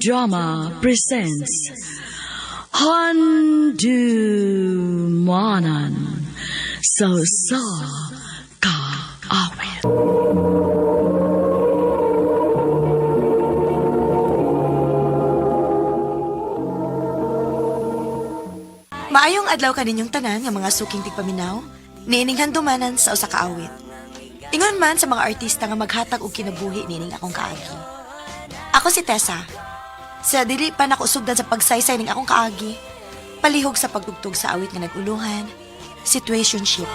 Drama presents Handumanan sa sa kaawit. Maayong adlaw kaninyong tanan nga mga suking tigpaminaw, niining handumanan sa usa ka awit. Ingon man sa mga artista nga maghatag og kinabuhi niining akong kaagi. Ako si Tessa. Sa dili pa nako sugdan sa pagsaysay ning akong kaagi, palihog sa pagtugtog sa awit nga naguluhan, situationship.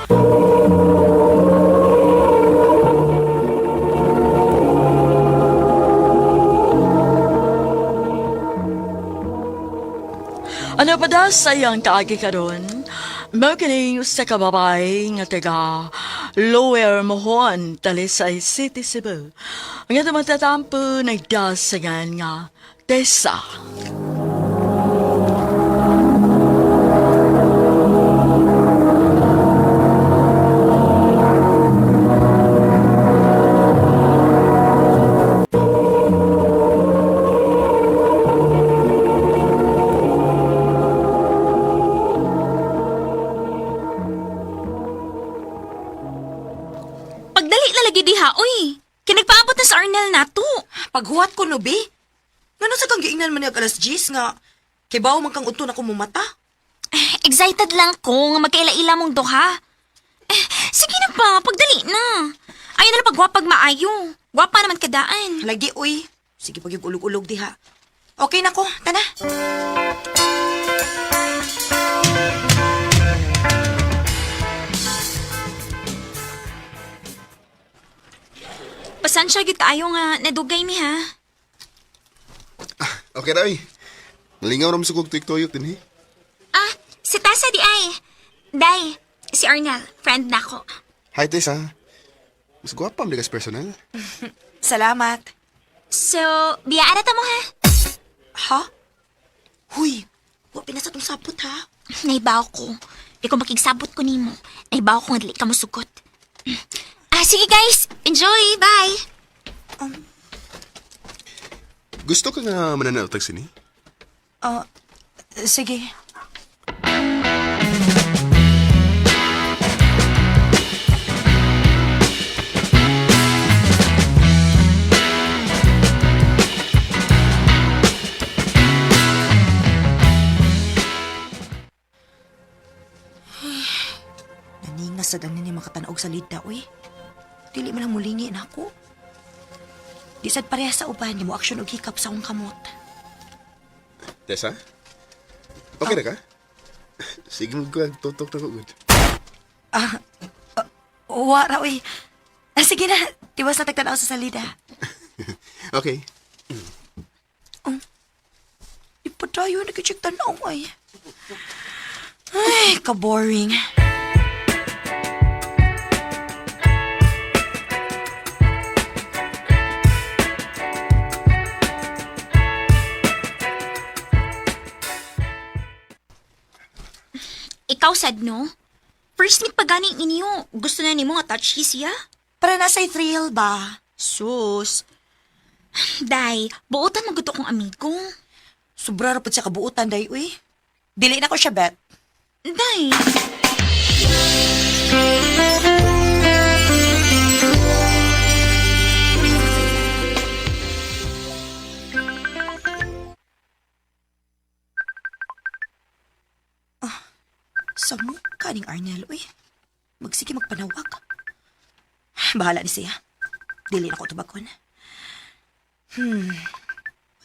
Ano pa da sa iyang kaagi karon? Mao kining usa ka babae nga taga Lower Mohon, Talisay City, Cebu. Ang atong matatampo nagdasagan nga Tessa. Pagdali na lagi diha, oy. Kinagpaabot na sa Arnel nato. Paghuwat ko no bi. Ngano sa kang giingnan man niya alas 10 nga kay bawo man kang udto na ko mumata. Excited lang ko nga magkaila-ila mong duha. Eh, sige na pa, pagdali na. Ayaw na lang pagwapag maayo. Gwapa naman kadaan. Lagi uy. Sige pag ulog-ulog diha. Okay na ko, tana. Pasansya gyud kaayo nga nadugay mi ha. Okay ra, oy. Nalingaw ra mo sa kog tuyok-tuyok din, eh. Ah, si Tessa di ay. Day, si Arnel, friend nako. Hi, Tessa. Mas gwapa man kas personal. Salamat. So, biyaan na ta mo ha. Ha? Huy, wa pinasa tong sapot ha. Naibaw ko. Di ko makigsabot ko nimo. Naibaw ko nga dili ka mosugot. Ah, sige guys. Enjoy. Bye. Gusto ka nga mananaw sini? Ah, sige. Naningas sa dangin ni makatanaog sa lida, uy. Dili man ang mulingi na ako. Di sad pareha sa uban, di mo aksyon og hikap sa akong kamot. Tessa? Okay na ka? Sige mo ko tutok na ko gud. Wara, uy. Ah, sige na, tiwas na tagtanaw sa salida. Okay. Di pa tayo nag-check tanaw, ay. Ay, ka-boring. Ikaw sad no? First meet pa gani ninyo. Gusto na nimo nga touchy siya? Para nasa thrill ba? Sus. Day, buotan mo gud kong amigo. Sobra ra pud siya kabuutan, day, uy. Dili na ko siya, bet. Day. Sa mukha ning Arnel, uy. Magsige magpanawag. Bahala ni siya. Dili na ko tubagon.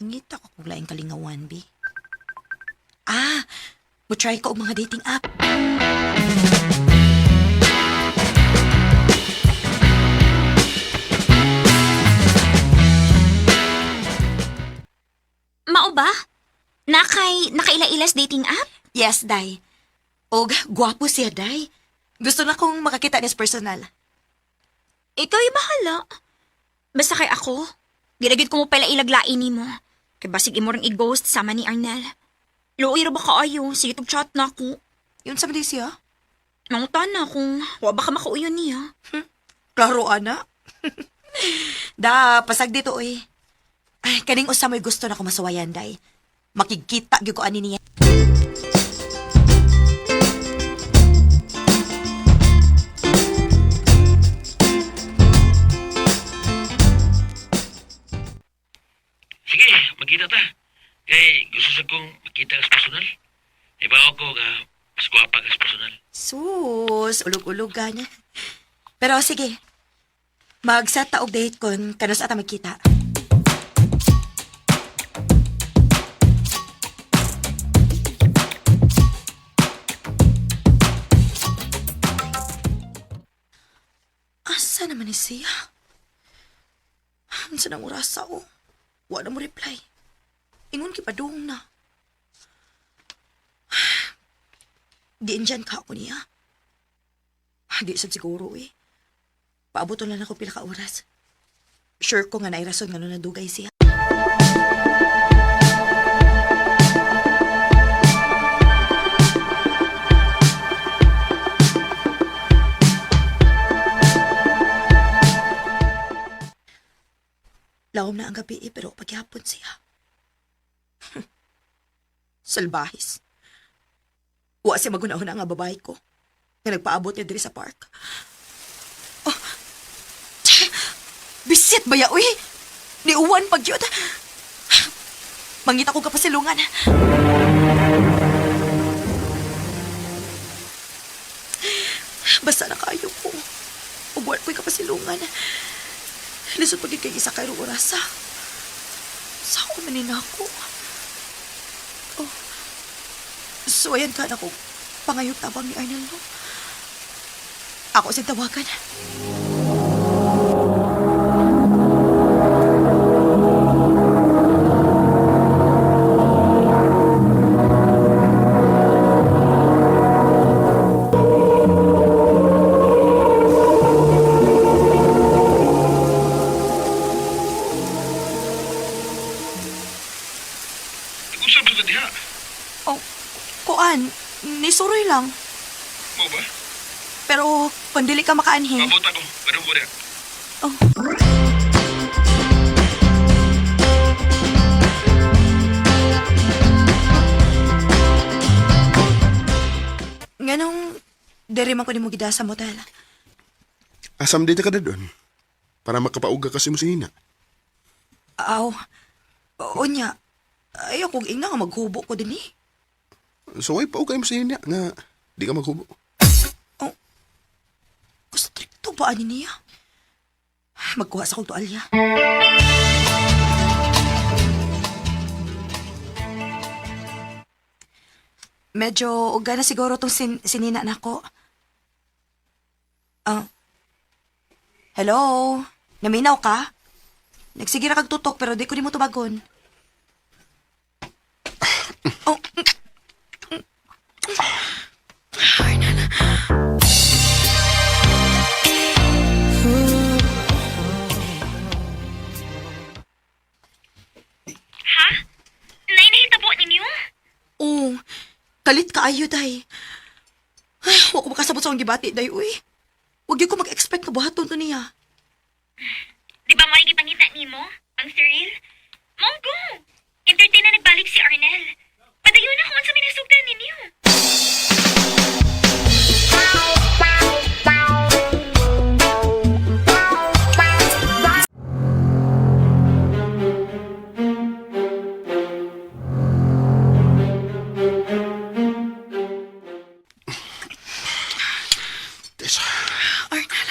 Mangita ko kung laing kalingawan, bi. Ah, mo-try ko og mga dating app. Mao ba? Nakay nakaila-ilas dating app? Yes, Day. Og gwapo siya, Day. Gusto na kong makakita niya sa personal. Ikaw ay bahala. Basta kay ako, di na gyud ko mo pala ilaglain nimo. Kay basig imo rang i-ghost sama ni Arnel. Luoy ra ba kaayo? Sige tug chat na ako. Yun sa siya. Mangutan na kung wa ba ka makauyon niya. Klaro, ana. Da, pasag dito, oy. Ay, kaning usa mo'y gusto na ko masuwayan, day. Makigkita gyud ko ani niya. Sige, magkita ta. Kay gusto sa kong makita ka sa personal. Ibaw ko nga mas gwapa ka sa personal. Sus, ulog-ulog ka niya. Pero sige, mag-set ta og date kon kanus ata magkita. Asa naman ni siya? Unsa nang orasa o? Wa na mo reply. Ingon kipadung na. Diin dyan ka ako niya. Di sad siguro eh. Paabuton lang ako pila ka oras. Sure ko nga nairason nga nun nadugay siya. Lawom na ang gabi eh, pero pagyapon siya. Salbahis. Wa siya magunahon nga babae ko. Nga nagpaabot niya diri sa park. Oh. Bisit ba ya, uy? Niuwan pag yun. Mangita ko kapasilungan. Basta na kayo ko. Ugwan ko'y kapasilungan. Lisod pag kay isa kay orasa. Sa ako manin ako. Oh. So ayan ka na ko. Pangayog tabang ni Arnel, no? Ako siyang tawagan. Nag-usap sa diha. Oh, kuan, nisuroy lang. Mo ba? Pero kung dili ka makaanhi. Mabot ako. Padung ko diha. Oh. Nganong diri man ko nimo gida sa motel. Asam dito ka na doon. Para makapauga kasi mo sinina. Aw. Unya. Ayaw kong ingna nga maghubo ko din eh. So ay pauga mo sinina nga di ka maghubo. Oh. Kustrikto ba ani niya? Magkuha sa kong tualya. Medyo uga na siguro tong sinina nako. Ah. Hello? Naminaw ka? Nagsige ra kag tutok pero di ko nimo tubagon. Oh. Ay, nala. Ha? Nainahitabo ninyo? Oo. Kalit kaayo, day. Ay, wa ko makasabot sa akong gibati, day, uy. Huwag yun ko mag-expect nga buhaton to niya. Di ba mo gipangita nimo? Ang Cyril? Monggo! Entertain na nagbalik si Arnel. Padayon ako sa minasugdan ninyo. Tessa. Arnel.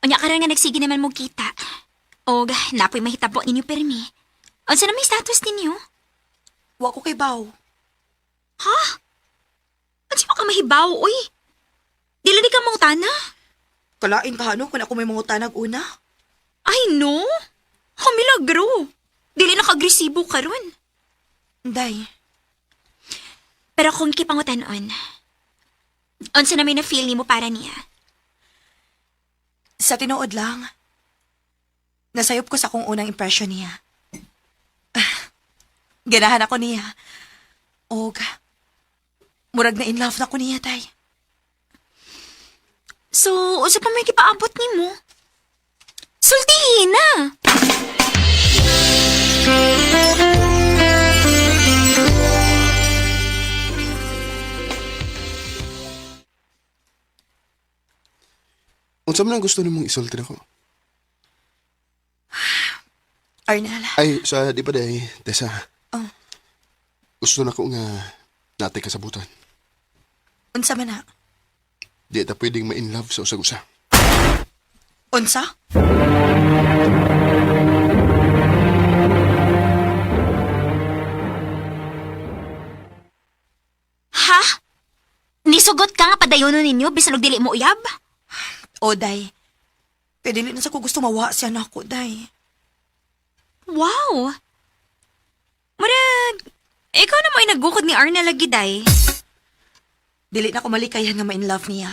Unya karon nga nagsige naman mo kita. Og napoy mahitabo ninyo permi. Unsa na may status ninyo? Wa ko kay Baw. Ha? Unsa mo ka mahibaw, uy? Dili di ka mangutana? Kalain ka, ano, kung ako may mangutanag una. Ay no. Oh, milagro. Dili na ka-agresibo karon. Day, Pero kung kipangutanon, unsa na may na-feel nimo para niya? Sa tinuod lang, nasayop ko sa akong unang impression niya. Ganahan ako niya. Og, murag na in love na ko niya, tay. So, unsa pa may gipaabot nimo? Sultihin na! Unsa man ang gusto nimong isulti nako? Arnel, Ay, sa di pa day, Tessa. Oh. Gusto nako nga natay kasabutan. unsa man na? Di ta pwedeng ma-in love sa usag-usa. Unsa? Ha? Nisugot ka nga padayonon ninyo bisan og dili mo uyab? O, day. Kaya dili na sa ko gusto mawa siya nako, day. Wow! Murag, ikaw na mo'y naggukod ni Arnel lagi, day. Dili na ko malikayan nga ma-in love niya.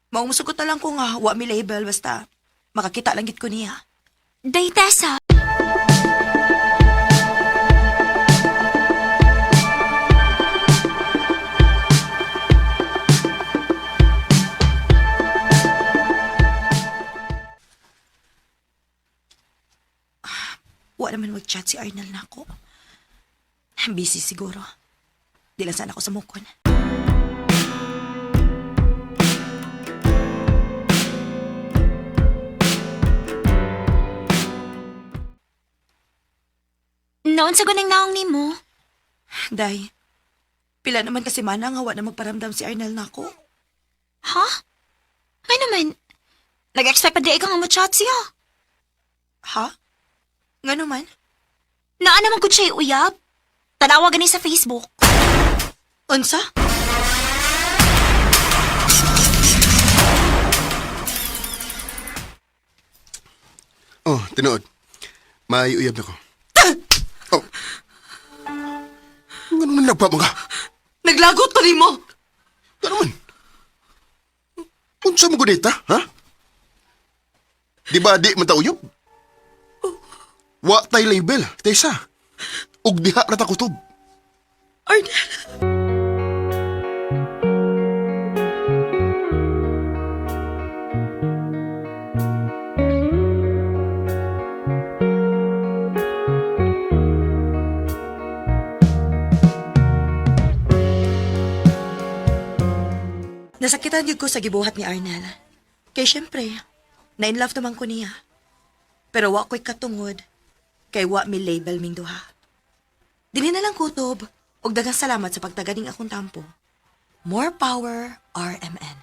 Maumusugot na lang ko nga, wa mi label, basta makakita lang gid ko niya. Day, Tessa. Wa naman mag-chat si Arnel nako. Busy siguro. Di lang sana ako sa mukon. Noon sa gunang naong nimo. Day, pila naman kasi mana nga wa na magparamdam si Arnel nako. Ha? Ay naman, nag-expect pa di ikaw nga mo-chat siya. Ha? Nga naman? Naa naman ko siya uyab. Tanawa gani sa Facebook. Unsa? Oh, tinuod. May uyab na ko. Oh. Nga naman nagpa mo ka? Naglagot ko nimo! Nga naman. Unsa mo gudita, ha? Di ba di man ta uyab? Wa tay label, Tessa. Ug diha ra ta kutob. Arnel! Nasakitan gyud ko sa gibuhat ni Arnel. Kay syempre, na in love naman ko niya. Pero wa ko'y katungod kay wa mi label ming duha. Dili na lang kutob og daghang salamat sa pagtaganing akong tampo. More power, RMN.